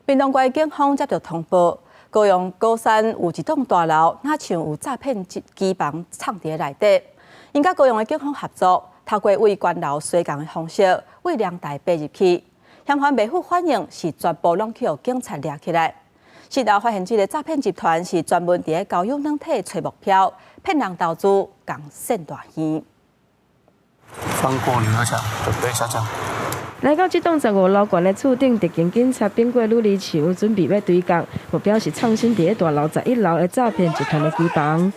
屏東縣警方接到通報，高雄鼓山有一棟大樓，若像有詐騙機房藏佇內底。𪜶佮高雄的警方合作，透過對懸樓垂降的方式，對涼台爬入去。嫌犯袂赴反應，是全部攏予警察掠起來。事後發現，這个詐騙集團是專門佇咧交友軟體揣目標，騙人投資，共騙大耳。翻過女兒牆，準備下降。來到這棟15樓懸的厝頂，特勤警察經過女兒牆，準備欲墜降，目標是藏身佇咧大樓11樓的詐騙集團的機房。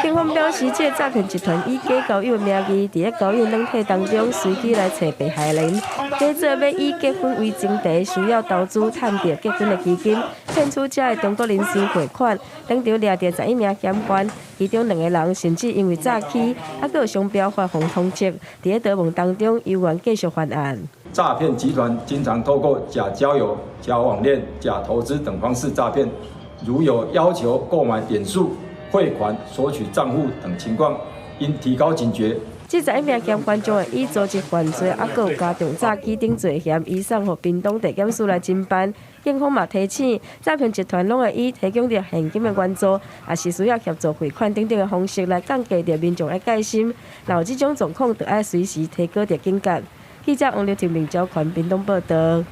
警方表示，這个詐騙集團以假交友的名義，佇咧交友軟體當中隨機來揣被害人，假做欲以結婚為前提，需要投資趁著結婚的基金，騙取遮的中國人士匯款，當場掠著11名嫌犯，其中兩個人甚至因為詐欺，猶閣有商標法予通緝，佇咧查問當中猶原繼續犯案。詐騙集團經常透過假交友、假網戀、假投資等方式詐騙，如有要求購買點數、匯款、索取賬戶等情況，應提高警覺。這11名嫌犯將會以組織犯罪，猶閣有加重詐欺等罪嫌，移送予屏東地檢署來偵辦。警方嘛提醒，詐騙集團攏會以提供著現金的援助，抑是需要協助匯款等等的方式來降低著民眾的戒心。若有這種狀況，就愛隨時提高著警覺。記者王劉婷、明昭權屏東報道。